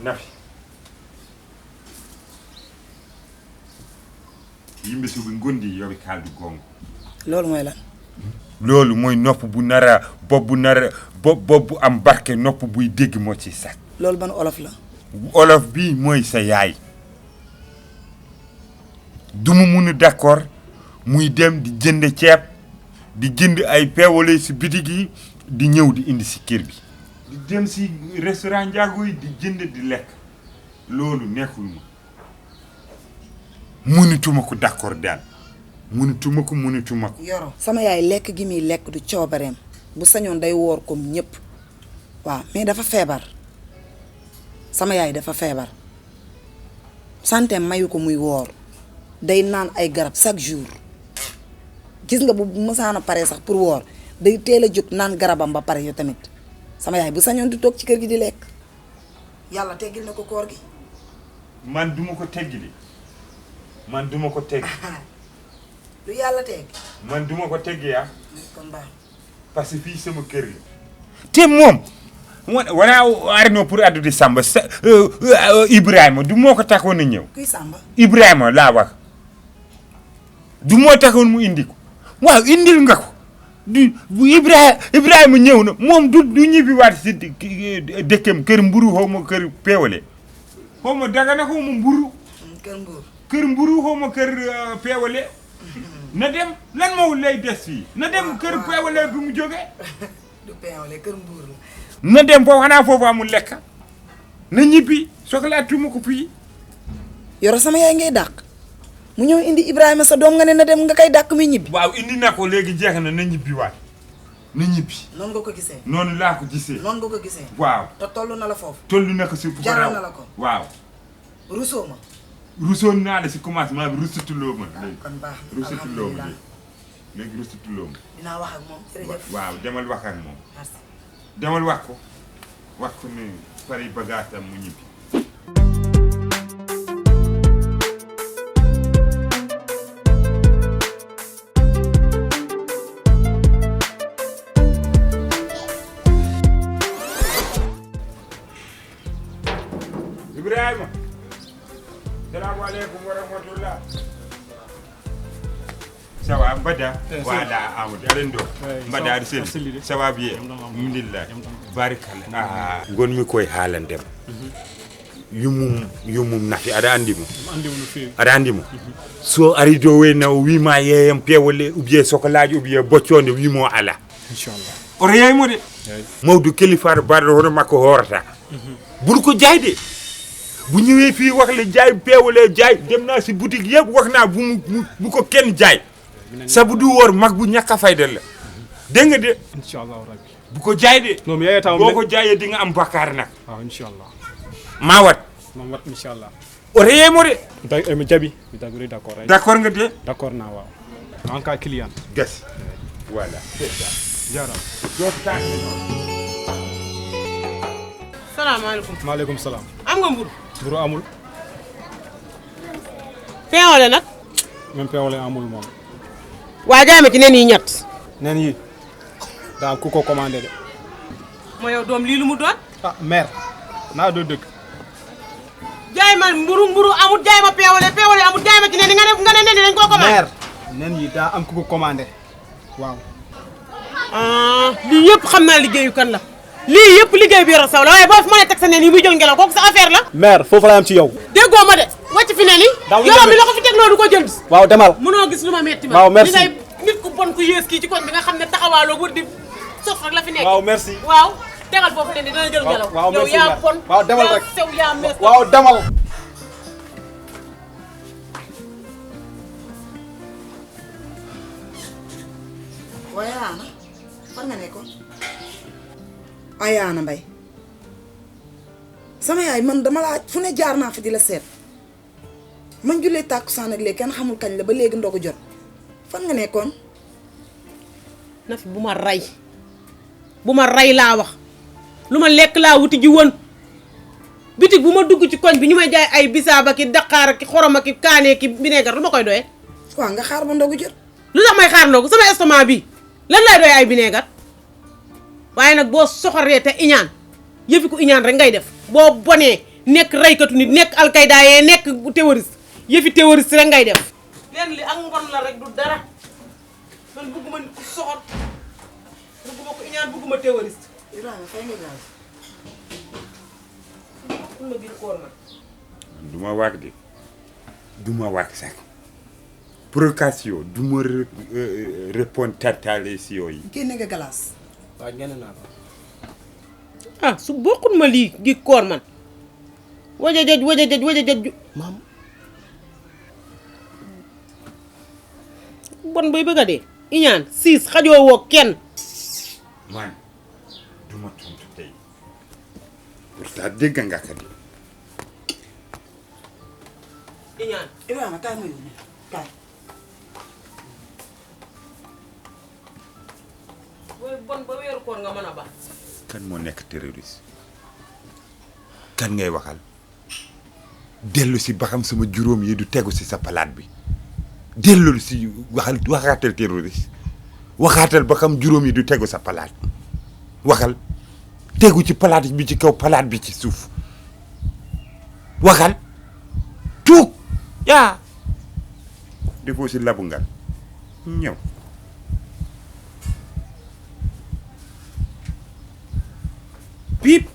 Nafi yimɓe soɓe gondi yoɓe kaldu gonga loolu mooy lan loolu mooy nopp bu nara bopp bu nara bopp bu am barke nopp buy dégg moo ci sax loolu ban olof la olof bi mooy sa yaay du mu mun a d'accord muy dem di jënd ceeb di jënd ay peewale si bitig yi di ñëw di indi si kër bi di dem si restaurant njaago yi di jënd di lekk loolu nekkul ma mënatuma ko d'accord daal mënatuma ko yoro sama yaay lekk gi muy lekk du coobareem bu sañoon day woor comme ñëpp waaw mais dafa feebar sama yaay dafa feebar santé mayu ko muy woor day naan ay garab chaque jour gis nga bu mësaana pare sax pour woor day teel a jóg naan garabam ba pare yow tamit sama yaay bu sañoon di toog ci kër gi di lekk yàlla teggil na ko koor gi man duma ko teggi lu yàlla tegg man duma ko teggi yaa kon baax parce que fii sama kër la te moom wala arno pour addu di Samba Ibrahima du moo ko taxoon a ñëw kuy Samba Ibrahima laa wax du moo taxoon mu indi ko waaw indil nga ko bu Ibrahima ñëw na moom du ñibbi waat si dëkkam kër mburu xaw ma kër peewale xaw ma Dagana xaw ma mburu kër mburu xaw ma kër peewale na dem lan moo lay des fii na dem kër peewale bi mu jógee du peewale kër mbuur la na dem foofu xanaa foofu amul lekk na ñibbi soxlaatuma ko fii yoro sama yaay ngay dàq mu ñëw indi Ibrahima sa doom nga ne na dem nga koy dàq muy ñibbi waaw indi na ko léegi jeex na ñibbi waat na ñibbi noonu nga ko gisee noonu laa ko gisee noonu nga ko gisee waaw te toll na la foofu toll na ko si jaral na la ko waaw rusoo ma rusoon naa la si commencement bi rusutuloo ma léegi kon baax rusutuloo ma léegi rusutuloo ma dinaa wax ak moom jërëjëf waaw demal wax ak moom merci demal wax ko ne pare bagaasam mu ñibbi Ibrahima salaamaaleykum wa rahmatullah ça va Mbada voilà Amadou aɗen ɗo mbaɗa aɗa selli ça va bien alhamdulillah barikalla gonmi koye haalandema yumum nafi aɗa andi mo aɗa andi mo so ari dow wayno o wima yeyam pewole ou bien sokolaji ou bien boccode wimo ala inchallah oto yeymo de mawdo kelifaɗo baɗo hono makko horata ɓuuri ko jayde bu ñëwee fii wax la jaay peewale jaay dem naa si boutique yëpp wax naa bu ko kenn jaay sabu du wóor mag bu ñàkk a fayda la dégg nga de inshallah rabbi bu ko jaay de non mi yeyata boo ko jaayee di nga am bakkaar nag waaw inshallah maa wat inshallah oto yeemo de mi jaɓi mi dagori d'accord nga de d'accord na waaw en cas client gas voilà c'est ça jaram salaamaaleykum maaleykum salaam am nga mburu mburu amul peewale nag même peewale amul moom waa jaay ma ci nen yi ñett nen yi daa am ku ko commandé de moo yow doom lii lu mu doon ah mère naa doo dëkk jaay ma mburu amul jaay ma peewale amul jaay ma ci nen yi nga ne nen yi dañ koo commandé mère nen yi daa am ku ko commandé waaw lii yëpp xam naa liggéeyu kan la lii yëpp liggéey bi yor saw la waaye boo fi mën a teg sa nen yi muy jël ngelaw kooku sa affaire la mère foofu la am ci yow déggoo ma de wàcc fi nen yi yow mi la ko fi teg loolu ko jënd waaw demal mënoo gis lu ma metti ma waaw merci li ngay nit ku bon ku yées kii ci koñ bi nga xam ne taxawaaloo wër di sos rek la fi nekk waaw merci waaw tegal foofu nen yi dana jël ngelaw waaw yow merci yaa bon waaw demal rek sew yaa mees waaw demal waaye Yaana fan nga nekkoon ay Yaana Mbay sama yaay man dama laa fu ne jaar naa fi di la seet man jullee tàkkusaan ak léegi kenn xamul kañ la ba léegi ndogu jot fan nga nekkoon na fi bu ma rey laa wax lu ma lekk laa wuti ji woon bitig bu ma dugg ci koñ bi ñu may jaay ay bisaaba ki daqaar ki xorom ki kaane ki vinaigre lu ma koy doyee waaw nga xaar ba ndogu jot lu tax may xaar ndogu sama estomac bi lan lay doy ay vinaigre waaye nag boo soxoree te iñaan yëfi ko iñaan rek ngay def boo bonee nekk raykatu nit nekk alkayda yee nekk terroriste yëfi terroriste rek ngay def leen li ak ngon la rek du dara man bëgguma nit ku soxot bëgguma ko iñaan bëgguma terroriste Ibrahima fay nga gaz ma gis koor na du ma waag de du ma waag sax provocation du ma répondre tartale si yooyu. génne nga glace. waaw génne naa ko. ah su bokkul ma lii gi koor man wajajaj maam bon bay bëgg a dee iñaan siis xajoo woo kenn man du ma tontu tey pourtant dégg nga ka di. iñaan Ibrahima kaay ma yónnee kaay. booy bon ba weeru koor nga mën a ba kan moo nekk terroriste kan ngay waxal dellu si ba xam sama juróom yi du tegu si sa palaat bi dellu si waxaatal terroriste waxaatal ba xam juróom yi du tegu sa palaat waxal tegu ci palaat bi ci kaw palaat bi ci suuf waxal tuug yaa defoo si labu ngal ñëw piip